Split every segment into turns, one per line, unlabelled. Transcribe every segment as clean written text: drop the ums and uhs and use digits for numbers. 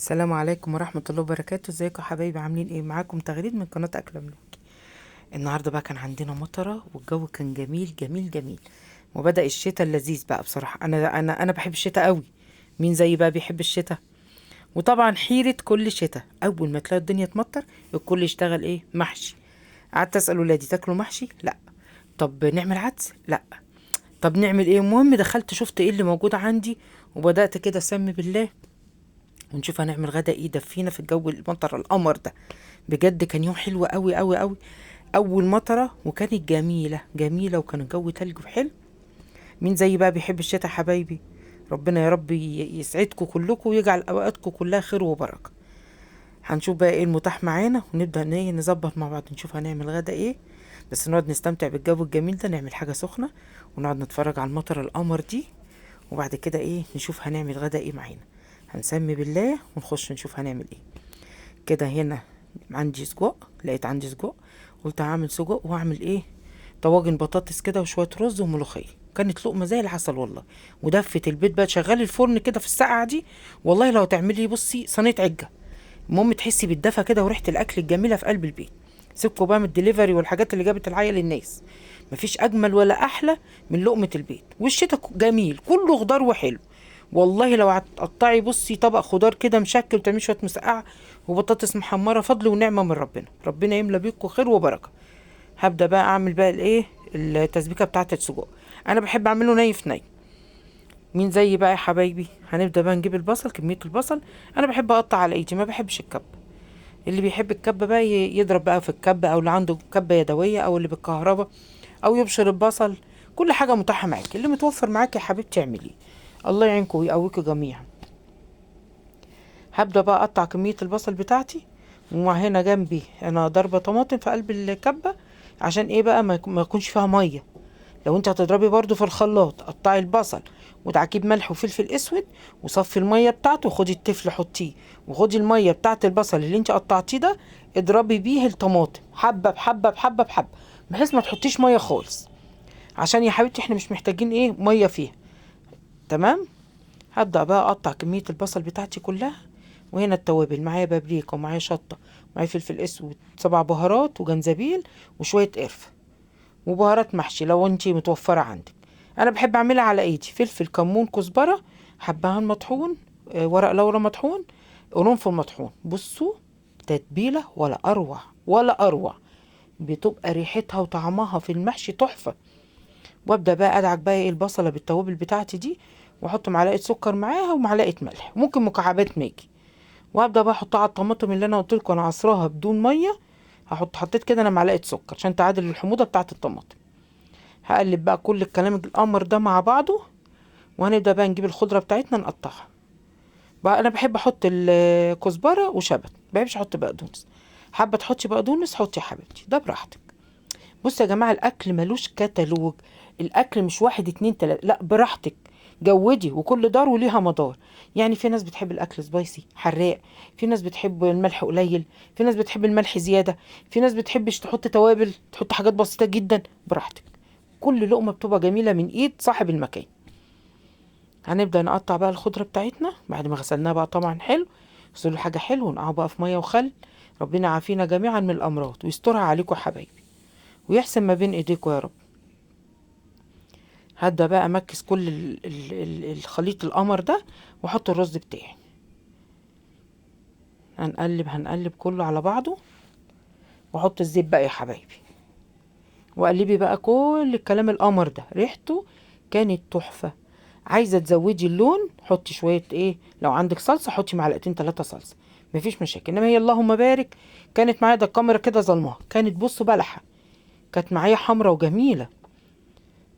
السلام عليكم ورحمة الله وبركاته. ازيكم يا حبايبي؟ عاملين ايه؟ معاكم تغريد من قناة أكلة ملوكي. النهاردة بقى كان عندنا مطرة والجو كان جميل جميل جميل، وبدأ الشتاء اللذيذ بقى. بصراحة أنا بحب الشتاء قوي. مين زيي بقى بيحب الشتاء؟ وطبعا حيرة كل شتاء، أول ما تلاقي الدنيا تمطر الكل يشتغل ايه؟ محشي. قعدت أسأل ولادي تاكلوا محشي؟ لا. طب نعمل عدس؟ لا. طب نعمل ايه؟ المهم دخلت شفت ايه اللي موجود عندي وبدأت كده اسمي بالله ونشوف هنعمل غدا ايه. دفينا في الجو المطر القمر ده، بجد كان يوم حلو قوي قوي قوي. اول مطره وكانت جميلة جميلة، وكان الجو تلج وحلو. مين زي بقى بيحب الشتاء حبايبي؟ ربنا يا رب يسعدكم كلكم ويجعل اوقاتكم كلها خير وبركة. هنشوف بقى ايه المتاح معانا ونبدا نظبط مع بعض، نشوف هنعمل غدا ايه. بس نقعد نستمتع بالجو الجميل ده، نعمل حاجة سخنة ونقعد نتفرج على المطر القمر دي، وبعد كده ايه نشوف هنعمل غدا ايه معانا. هنسمي بالله ونخش نشوف هنعمل ايه. كده هنا عندي سجق، لقيت عندي سجق، قلت هعمل سجق واعمل ايه؟ طواجن بطاطس كده وشوية رز وملوخيه. كانت لقمة زي العسل والله، ودفت البيت بقى. شغال الفرن كده في السقعه دي، والله لو تعملي بصي صينية عجة، المهم تحسي بالدفى كده وريحه الاكل الجميلة في قلب البيت. سيبكوا بقى من الدليفري والحاجات اللي جابت العيا للناس، مفيش اجمل ولا احلى من لقمة البيت. والشتا جميل كله خضار وحلو، والله لو هتقطعي بصي طبق خضار كده مشكل وتعملي شوية مسقعه وبطاطس محمرة، فضل ونعمه من ربنا، ربنا يملى بيكم خير وبركة. هبدا بقى اعمل بقى الايه التسبيكه بتاعه السجق. انا بحب اعمله ني في ني. مين زيي بقى يا حبايبي؟ هنبدا بقى نجيب البصل، كمية البصل انا بحب اقطع على ايدي، ما بحبش الكبه. اللي بيحب الكبه بقى يضرب بقى في الكبه، او اللي عنده كبه يدوية، او اللي بالكهرباء، او يبشر البصل. كل حاجة متاحة معاك، اللي متوفر معاك يا حبيبتي اعمليه. الله يعينكم ويقويكم جميعا. هبدا بقى اقطع كمية البصل بتاعتي، وهنا جنبي انا ضربه طماطم في قلب الكبه، عشان ايه بقى؟ ما يكونش فيها مية. لو انت هتضربي برضو في الخلاط قطعي البصل ودعكيه بملح وفلفل اسود وصفي المية بتاعته، وخدي التفل حطيه، وخدي المية بتاعه البصل اللي انت قطعتيه ده اضربي بيه الطماطم حبه بحبه بحبه بحبه، بحيث ما تحطيش مية خالص، عشان يا حبيبتي احنا مش محتاجين ايه مية فيها. تمام. هبدا بقى اقطع كمية البصل بتاعتي كلها. وهنا التوابل معايا بابريكا ومعايا شطه ومعايا فلفل اسود، 7 بهارات وجنزبيل وشوية قرفه وبهارات محشي لو انتي متوفرة عندك. انا بحب اعملها على ايدي، فلفل، كمون، كزبره، حبهان مطحون، ورق لورا مطحون، قرنفل مطحون. بصوا تتبيله ولا اروع ولا اروع، بتبقى ريحتها وطعمها في المحشي تحفة. وابدا بقى ادعك بقى ايه البصله بالتوابل بتاعتي دي، واحط معلقه سكر معاها ومعلقة ملح، ممكن مكعبات ماجي. وابدا بقى احطها على الطماطم اللي انا قلت لكم انا عصراها بدون مية. حطيت كده انا معلقه سكر عشان تعادل الحموضة بتاعه الطماطم. هقلب بقى كل الكلام القمر ده مع بعضه، وهنبدا بقى نجيب الخضرة بتاعتنا نقطعها. بقى انا بحب احط الكزبره وشبت، ما بحبش احط بقدونس. حابة تحطي بقدونس حطي يا حبيبتي، ده براحتك. بصوا يا جماعة الاكل ملوش كتالوج، الاكل مش 1 2 3، لا براحتك جودي، وكل دار وليها مدار. يعني في ناس بتحب الاكل سبايسي حراق، في ناس بتحب الملح قليل، في ناس بتحب الملح زيادة، في ناس بتحبش تحط توابل، تحط حاجات بسيطة جدا. براحتك، كل لقمة بتبقى جميلة من ايد صاحب المكان. هنبدا نقطع بقى الخضرة بتاعتنا بعد ما غسلناها بقى طبعا حلو، غسلوا حاجة حلوة ونقعوا بقى في مية وخل. ربنا يعافينا جميعا من الامراض ويسترها عليكم يا حبايبي ويحسن ما بين ايديكم يا رب. هبدا بقى امكس كل الخليط القمر ده واحط الرز بتاعي. هنقلب كله على بعضه، واحط الزيت بقى يا حبايبي، وقلبي بقى كل الكلام القمر ده. ريحته كانت تحفة. عايزه تزودي اللون حطي شوية ايه، لو عندك صلصه حطي معلقتين 3 صلصه، مفيش مشاكل. انما هي اللهم بارك كانت معايا، ده الكاميرا كده ظلمها، كانت بصوا بلحه، كانت معايا حمرا وجميلة.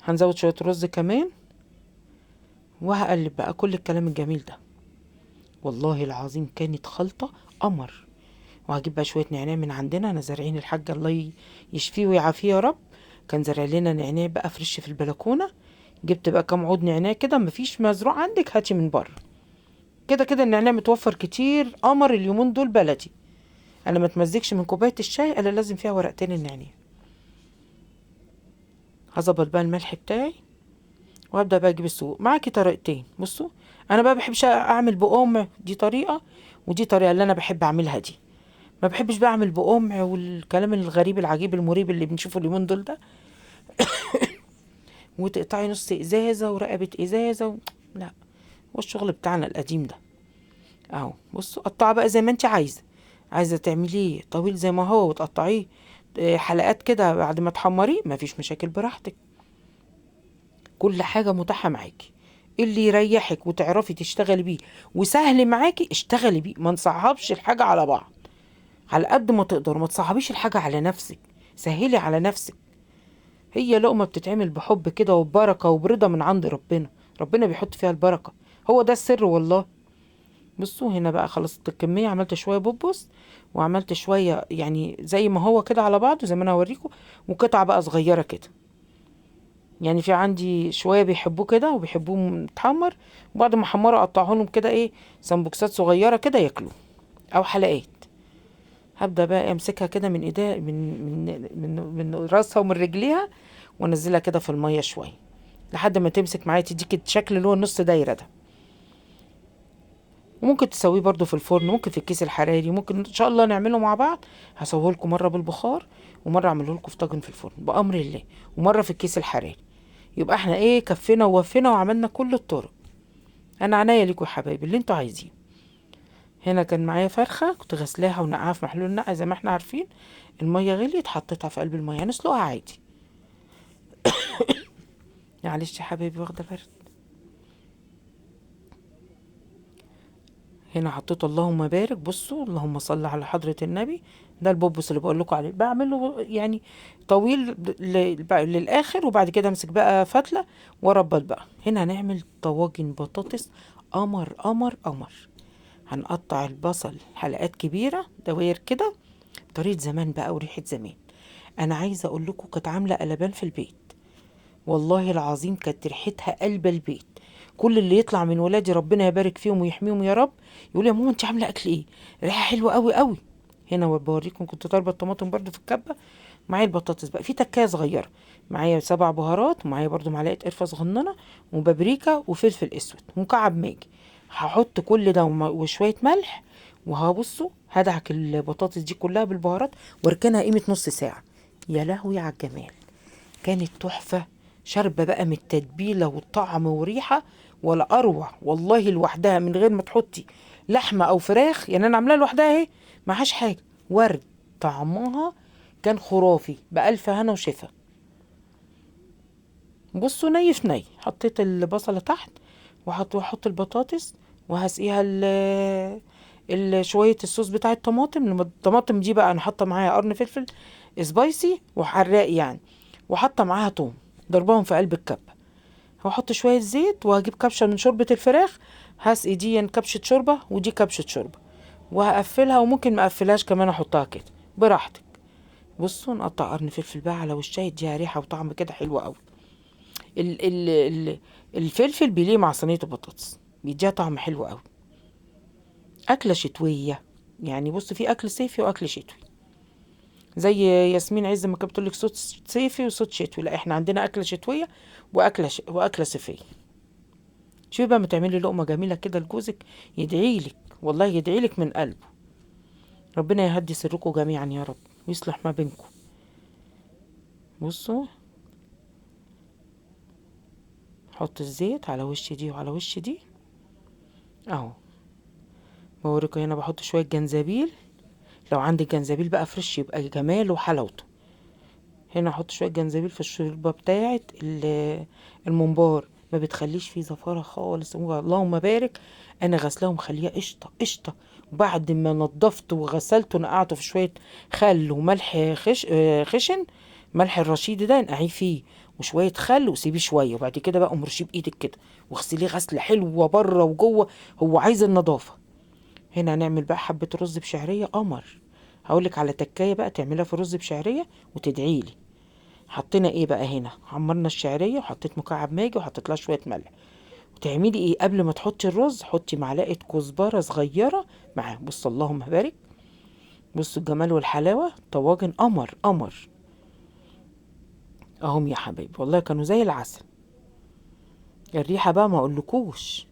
هنزود شوية رز كمان، وهقلب بقى كل الكلام الجميل ده. والله العظيم كانت خلطه قمر. وهجيب بقى شوية نعناع من عندنا، انا زارعين الحاج الله يشفيه ويعافيه يا رب، كان زارع لنا نعناع بقى فريش في البلكونه. جبت بقى كام عود نعناع كده، مفيش مزروع عندك هاتي من بره، كده كده النعناع متوفر كتير قمر اليومين دول بلدي. انا ما اتمزجش من كوباية الشاي الا لازم فيها ورقتين النعناع. هظبط بقى الملح بتاعي وهبدا بقى اجيب السجق. معاكي طريقتين، بصوا انا بقى بحبش اعمل بقوم، دي طريقه، ودي طريقه اللي انا بحب اعملها دي. ما بحبش بقى اعمل بقمع والكلام الغريب العجيب المريب اللي بنشوفه اليومين دول ده. وتقطعي نص ازازة ورقبه ازازة لا، هو الشغل بتاعنا القديم ده اهو. بصوا قطعه بقى زي ما انت عايزه، عايزه تعمليه طويل زي ما هو وتقطعيه حلقات كده بعد ما تحمريه، مفيش مشاكل، براحتك. كل حاجة متاحة معاكي، اللي يريحك وتعرفي تشتغلي بيه وسهل معاكي اشتغلي بيه. ما نصعبش الحاجة على بعض، على قد ما تقدر ما تصعبيش الحاجة على نفسك، سهلي على نفسك. هي لقمة بتتعمل بحب كده وبركة وبرضا من عند ربنا، ربنا بيحط فيها البركة، هو ده السر والله. بصوا هنا بقى خلصت الكمية، عملت شوية بوبوس وعملت شوية يعني زي ما هو كده على بعضه زي ما انا هوريكم، وقطع بقى صغيرة كده. يعني في عندي شوية بيحبوه كده وبيحبوه متحمر، وبعد ما احمره اقطعه لهم كده ايه سمبوكسات صغيرة كده ياكلوه او حلقات. هبدا بقى امسكها كده من ايديها، من من من من راسها ومن رجليها، وانزلها كده في المية شوية لحد ما تمسك معايا تديك الشكل اللي هو النص دايرة ده. وممكن تسويه برضو في الفرن، ممكن في الكيس الحراري، ممكن ان شاء الله نعمله مع بعض. هسويه لكم مرة بالبخار، ومرة اعمله لكم في طاجن في الفرن بامر الله، ومرة في الكيس الحراري. يبقى احنا ايه كفينا ووفينا وعملنا كل الطرق. انا عناية ليكم يا حبايبي اللي انتوا عايزينه. هنا كان معايا فرخة كنت غسلاها ونقعها في محلول نقع زي ما احنا عارفين. المية غليت حطيتها في قلب المية، نسلقها عادي. معلش يا حبايبي واخده برد. هنا حطيت اللهم بارك، بصوا اللهم صل على حضرة النبي. ده البوبوس اللي بقول لكم عليه، بعمله يعني طويل للاخر، وبعد كده امسك بقى فتله واربط بقى. هنا هنعمل طواجن بطاطس قمر قمر قمر. هنقطع البصل حلقات كبيرة دوائر كده بطريقة زمان بقى وريحه زمان. انا عايزه اقول لكم كانت عامله قلبان في البيت، والله العظيم كانت ريحتها قلب البيت. كل اللي يطلع من ولادي ربنا يبارك فيهم ويحميهم يا رب يقول يا ماما انت عامله اكل ايه، ريحه حلوة قوي قوي. هنا بوريكم كنت ضاربه الطماطم برده في الكبه. معايا البطاطس بقى في تكايه صغيرة، معايا 7 بهارات، ومعايا برده معلقه قرفه صغننه وبابريكا وفلفل اسود ومكعب ماجي. هحط كل ده وشوية ملح، وهبصوا هدعك البطاطس دي كلها بالبهارات واركنها قيمة نص ساعة. يا لهوي على الجمال، كانت تحفة، شاربه بقى من التتبيله والطعم وريحه ولا اروع والله. لوحدها من غير ما تحطي لحمه او فراخ، يعني انا عاملاها لوحدها اهي معهاش حاجة، ورد طعمها كان خرافي بألف هنا وشفا. بصوا ني في ني، حطيت البصله تحت وهحط البطاطس وهسقيها شوية الصوص بتاع الطماطم. الطماطم دي بقى انا حاطه معاها قرن فلفل سبايسي وحراق يعني، وحاطه معاها توم، ضربهم في قلب الكبه. هحط شوية زيت، وهجيب كبشة من شوربة الفراخ، هسقي دي كبشة شوربة ودي كبشة شوربة، وهقفلها، وممكن ما اقفلهاش كمان احطها كده براحتك. بصوا نقطع قرن فلفل بقى على وشها يديها ريحه وطعم كده حلو قوي. ال ال ال الفلفل بيليه مع صينية البطاطس، بيديها طعم حلو قوي. اكله شتوية يعني، بصوا في اكل صيفي واكل شتوي، زي ياسمين عز ما كانت بتقول لك صوت صيفي وصوت شتوي، لا احنا عندنا اكله شتوية واكله صيفية. شوفي بقى ما تعملي لقمة جميلة كده لجوزك يدعيلك، والله يدعيلك من قلبه. ربنا يهدي سركم جميعا يا رب ويصلح ما بينكم. بصوا حط الزيت على وش دي وعلى وش دي اهو. بوريكم هنا بحط شوية جنزبيل، لو عندك جنزبيل بقى fresh يبقى جماله وحلاوته. هنا احط شوية جنزبيل في الشوربة بتاعه الممبار، ما بتخليش فيه زفاره خالص اللهم بارك. انا غسلاه ومخليه قشطه قشطه، وبعد ما نضفته وغسلته نقعته في شوية خل وملح خشن، ملح الرشيد ده نقعيه فيه وشوية خل وسيبيه شوية، وبعد كده بقى امرشيه بايدك كده واغسليه غسله حلوة بره وجوه، هو عايز النظافة. هنا هنعمل بقى حبه رز بشعريه قمر، هقولك على تكايه بقى تعملها في رز بشعريه وتدعيلي. حطينا ايه بقى هنا؟ حمرنا الشعرية وحطيت مكعب ماجي وحطيت لها شوية ملح. وتعملي ايه قبل ما تحطي الرز؟ حطي معلقه كزبره صغيرة معاه. بص اللهم بارك، بصوا الجمال والحلاوه، طواجن قمر قمر اهم يا حبايبي، والله كانوا زي العسل. الريحة بقى ما اقولكوش.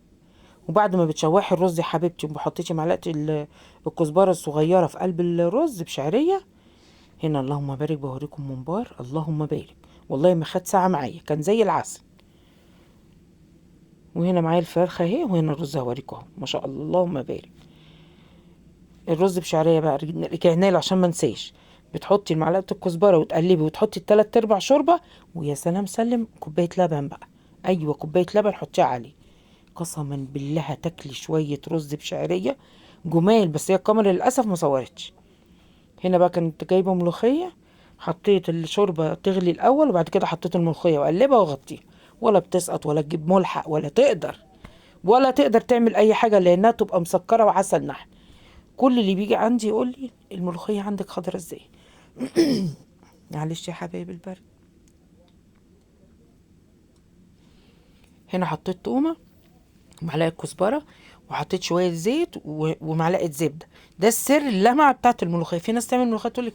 وبعد ما بتشوحي الرز يا حبيبتي وحطيتي معلقه الكزبره الصغيرة في قلب الرز بشعريه. هنا اللهم بارك، بوريكم ممبار، اللهم بارك، والله ما خد ساعة معايا، كان زي العسل. وهنا معايا الفرخه اهي، وهنا الرز هوريكم اهو، ما شاء الله اللهم بارك. الرز بشعريه بقى رجعنا له عشان ما انساش. بتحطي معلقه الكزبره وتقلبي، وتحطي التلات ارباع شوربة، ويا سلام سلم كوباية لبن بقى، ايوه كوباية لبن حطيها عليه. قسما بالله هتاكلي شوية رز بشعريه جمال. بس هي الكاميرا للاسف ما صورتش. هنا بقى كنت جايبه ملوخية، حطيت الشوربة تغلي الاول، وبعد كده حطيت الملوخية واقلبها واغطيها، ولا بتسقط ولا تجيب ملحق ولا تقدر ولا تقدر تعمل اي حاجة، لانها تبقى مسكره وعسل نحل. كل اللي بيجي عندي يقول لي الملوخية عندك خضرة ازاي. معلش يا حبايب البرد. هنا حطيت تومة ومعلقة كزبره، وحطيت شوية زيت ومعلقة زبدة. ده السر اللمعة بتاعت الملوخية. في ناس تعمل ملوخية تقول لك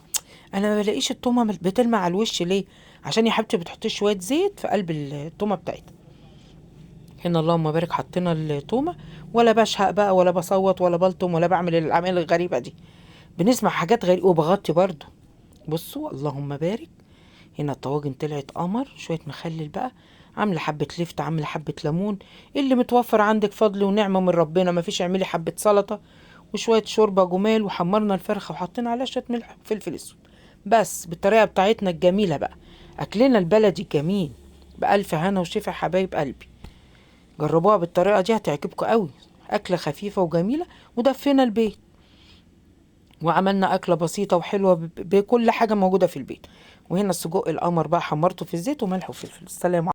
انا ما بلاقيش التومه بتلمع على الوش ليه؟ عشان يا حبيبتي بتحطي شوية زيت في قلب التومه بتاعتها. هنا اللهم بارك حطينا التومه، ولا بشهق بقى ولا بصوت ولا بلطم ولا بعمل الاعمال الغريبة دي، بنسمع حاجات غريبة. وبغطي برضو، بصوا اللهم بارك. هنا الطواجن طلعت قمر، شوية مخلل بقى، عامله حبه لفت، عامله حبه ليمون، اللي متوفر عندك فضل ونعمه من ربنا، ما فيش اعملي حبه سلطة وشوية شوربة جمال. وحمرنا الفرخه وحطينا عليها شوية ملح وفلفل اسود، بس بالطريقة بتاعتنا الجميلة بقى، اكلنا البلدي الجميل. بالف هنا وشفا حبايب قلبي، جربوها بالطريقة دي هتعجبكم قوي، اكله خفيفة وجميلة. ودفينا البيت وعملنا اكله بسيطة وحلوه بكل حاجة موجودة في البيت. وهنا السجق القمر بقى، حمرته في الزيت وملح وفلفل. السلام.